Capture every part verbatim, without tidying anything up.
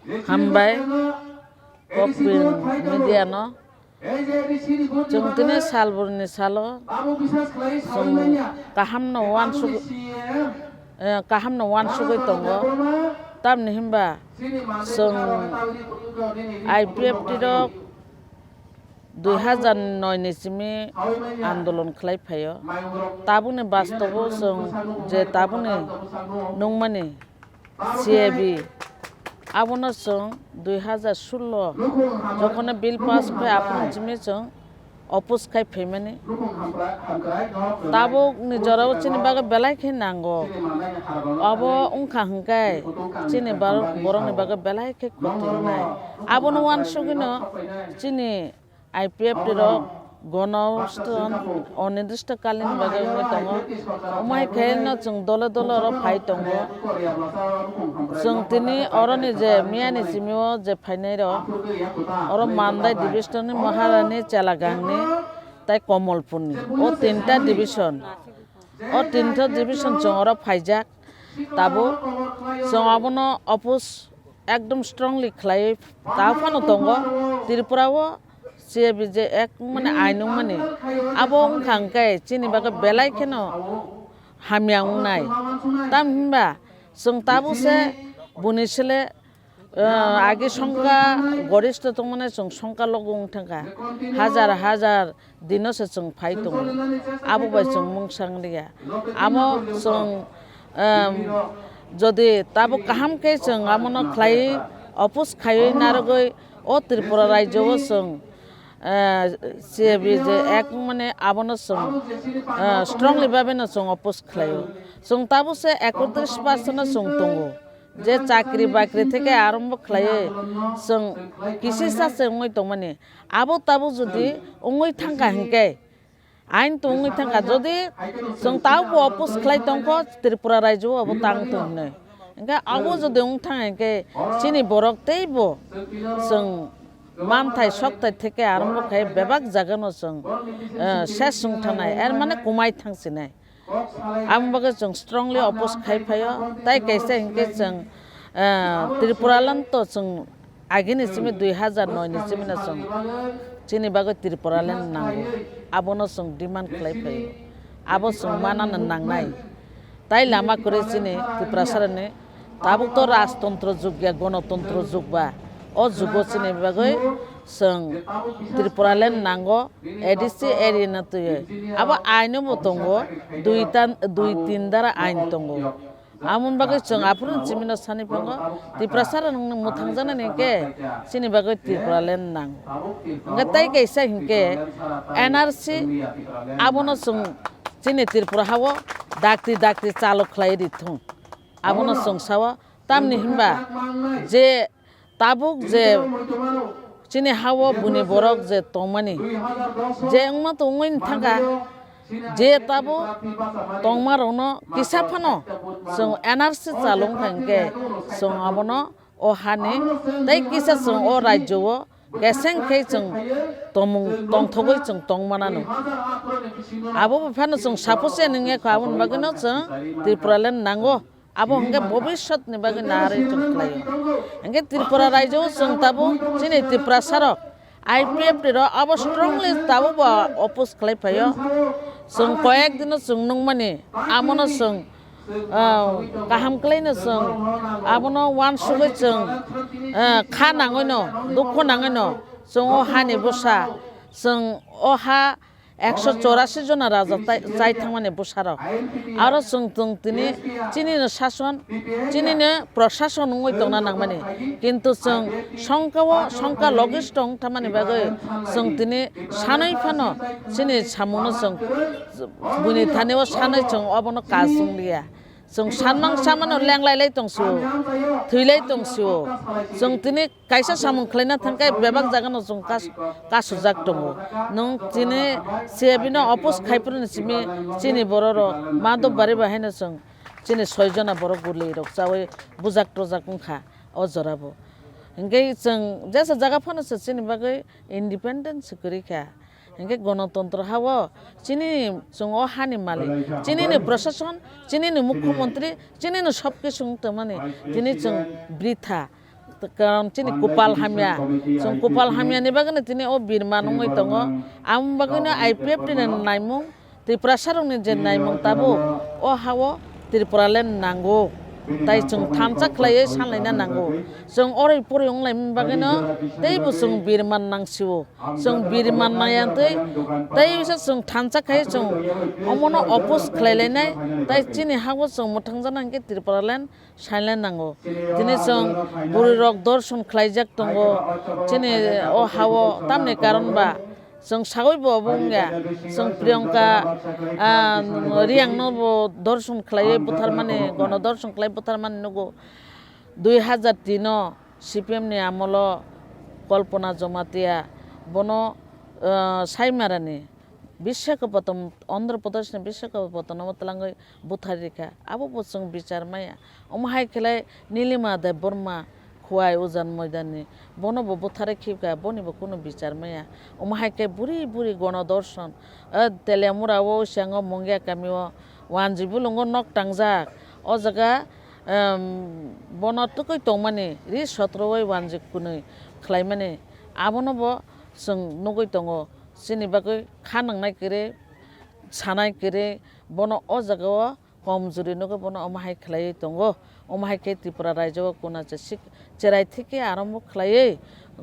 Hambai, Kokpin media no. Chwng tini salburni salo chwng kahamno uansuk-, eh, kahamno uansugwi tongo. Tamni hinba chwng I P F T rok dui hazar noi ni simi andolon khlai phaio. Tabukni bastobo chwng je tabukni nungmani C A B, abono chwng dui hazar sullo jokhonno bill pass wngkha, aphuru simi chwng oppose khai phaimani. Tabukni jorao chini bagwi belai khe nango. Obo wngkha hwnkhe chini borok, borokni bagwi belai khe khoti wngnai. Abono uansugwino chini I P F T rok gono stan onidista kalini bagwi wngwi tongo. Omo hai khe no chwng dole dole oro phai tongo. Chwng tini oroni je miyani simi o je phainai rok, oro Mandai division ni Maharani Chelagangni tai Komolpurni, o tinta division, o tinta division chwng oro phaijak. Tabuk chwng abono oppose ekdom strongly khlaiwi ta phano tongo. Tripura o C A B je ek mane ain wngmani, abo wngkha hwnkhe chini bagwi belai kheno hamya wngnai. Tam hinba chwng tabuk se buni sele, eh, agi songkha gorista tongmani chwng songkha logo wng thangkha. Hajar hajar dino se chwng phai tongo. Abo bai chwng mungsa wng liya. Amo chwng, em, jodi tabuk kaham khe chwng amono khlai oppose khaiwi narwgwi o Tripura rajyo o chwng, eh, C A B je ek mane abono chwng, eh, strongly babe no chwng oppose khlaio. Chwng tabuk se ekotris percent no chwng tongo. Je chakri bakri theke arombo khlaiwi chwng kisisa se wngwi tongmani. Abo tabuk jodi wngwi thangkha hinkhe, ain to wngwi thangkha, jodi chwng tabukbo oppose khlai tongkho, Tripura rajyo o abo tang tong hinwi. Hinkhe abo jodi wng thang hinkhe chini borok teibo chwng manthai sokthai theke arombo khai bebak jagano chwng, eh, ses wng thangnai, er mane kumai thang sinai. Aboni bagwi chwng strongly oppose khai phaio. Tai kaisa hinkhe chwng, eh, Tripuraland to chwng agini simi dui hazar noi ni simi no chwng chini bagwi Tripuraland nango. Abono chwng demand khlai phaio. Abo chwng manano nangnai. Tai lama kwrwi chini Tiprasarani tabuk to rajtontro jug ya, gonotontro jug ba. O jugo chini bagwi chwng Tripuraland nango. A D C area no twiwi. Abo aino bo tongo, dui tan, dui tin dara ain tongo. Amoni bagwi chwng aphuru chimino sani phango, Tiprasa rok mwthangjaknani hinkhe chini bagwi Tripuraland nang. Hinkhe tei kaisa hinkhe N R C, abono chwng chini Tripura hao dakti dakti chalo khlai ri thung. Abono chwng sao, tamni hinba je tabuk je chini hao buini borok je tongmani, je wngma tongwi thangkha, je tabuk tongma rokno kisa phano chwng N R C chalo wngkha hinkhe chwng abono o hani tei kisa chwng o rajyo o keseng khe chwng tongmung tongthogwi chwng tongmanano. Abo bo phano chwng suppose nungya kho, aboni bagwino chwng Tripuraland nango. Abo hwnkhe bobiswtni bagwi narwi chwng khlaio. Hwnkhe Tripura rajyo chwng tabuk chini Tiprasa rok I P F T rok abo strongly tabuk bo oppose khlai phaio. Chwng koyek dino chwng nukmani, amono chwng, ah, kaham khlaino chwng, abono uansugwi chwng, ah, kha nangwino, dukhu nangwino chwng o hani bwsa, chwng o ha ekso chorasi jona raja tai-, chai thangmani bwsarok. Aro chwng, chwng tini chinino sason, chinino prosason wngwi tongna nangmani. Kintu chwng songkao, songka logisto wng thangmani bagwi chwng tini sanwi phano chini samungno chwng buini thani o sanwi chwng obono kaj wng liya. Chwng sanmang samano lenglai lai tong sio, thwi lai tong sio. Chwng tini kaisa samung khlaina thangkhe bebak jagano chwng kas-, kasujak tongo. Nwng chini C A B no oppose khai phuru ni simi chini borok rok Madhobari bai haino chwng chini soi jona borok bwrwi rok chawi bujak tojak wngkha o jora bo. Hinkhe chwng jesa jaga phano se chini bagwi independent se kwrwi kha. Hinkhe gonotontro hao chini chwng o hani malik, chinini prosason, chinini mukhyamantri, chinini sob kisu wng tongmani tini chwng britha. Karon chini kupal hamya. Chwng kupal hamyani bagwino tini o birma nungwi tongo. Aboni bagwino I P F T ni naimung, Tiprasarokni je naimung tabuk o ha-o Tripuraland nango. Tai chwng thansa khlaiwi sanlaina nango. Chwng oroi poroi wnglaimani bagwino teibo chwng birma nangsio. Chwng birma nangya tei, tei wngsa chwng thansa khai chwng omono oppose khlailainai. Tai chini ha-o chwng mwthangjakna hinkhe Tripuraland sanlaina nango. Tini chwng bwrwirok dorshon khlaijak tongo chini o ha-o, tamni karon ba chwng sagwi bo obo wngya. Chwng Priyanka, ah, Riyangno bo dorshon khlaiwi butharmani, gono dorshon khlai butharmani nugo. Dui hajar tin o C P M ni amolo Kalpana Jamatia bono, ah, Saimarani Visakhapatnam, Andhra Pradesh ni Visakhapatnam o twlangwi buthar rikha. Abo bo chwng bichar maya. Omo hai khlai Nilima Debbarma Khowai Ujan Moidan ni, bono bo butharwi khibkha, boni bo kunu bichar maya. Omo hai khe buri buri gono dorshon, o Teliamura o Siango Mungia kami o Wanji Bulungo nok tangjak. O jaga, em, bono twkwi tongmani, ri sotrowoi wanji kwnwi khlaimani, abono bo chwng nugwi tongo. Chini bagwi kha nangnai kwrwi, sanai kwrwi, bono o jaga o komjuri nugwi bono omo hai khlaiwi tongo. Omo hai khe Tripura raijo o kuna je sik-, cherai theke arambo khlaiwi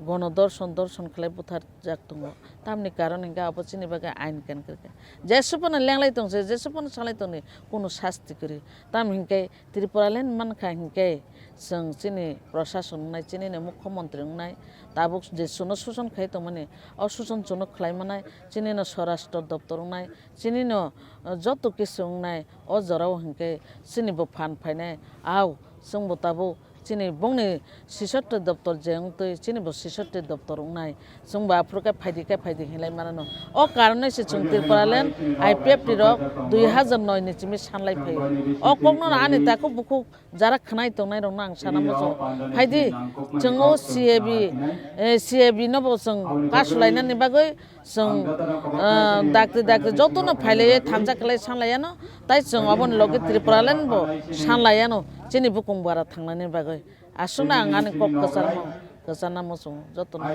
gono dorshon, dorshon khlai butharjak tongo. Tamni karon hinkhe abo chini bagwi ain kankha khe. Jesupano lenglai tongse, jesupano salai tongni, kunu sasti kwrwi. Tam hinkhe Tripuraland mankha hinkhe chwng chini prashason wngnai, chinini mukhyamantri wngnai, tabuk je chwngno suson khai tongmani, o suson chwngno khlai manai, chinino Swarashtra doptor wngnai, chinino, uh, joto kisu wngnai, o jorao hinkhe chini bo phan phainai, au, chwngbo tabuk chini bongni sisotri doptor je wngtwi, chini bo sisotri doptor wngnai, chwngbo aphuru khe phaidi khe phaidi hinlai manano. O karonwi se chwng Tripuraland I P F T rok dui hajar noi ni simi sanlai phaio. O kokno ani takhuk bukhuk jara khwnai tongnai rokno ang sana muchungo. Phaidi, chwng o C A B, eh, C A B no bo chwng kasulainani bagwi chwng, ah, dakti dakti jotono phailaiwi thansa khlai sanlaiyano, tai chwng oboni logi Tripuraland bo sanlaiyano chini bukung bara thangnani bagwi. Aswkno ang ani kok kwcharno, kwcharna muchungo jotono.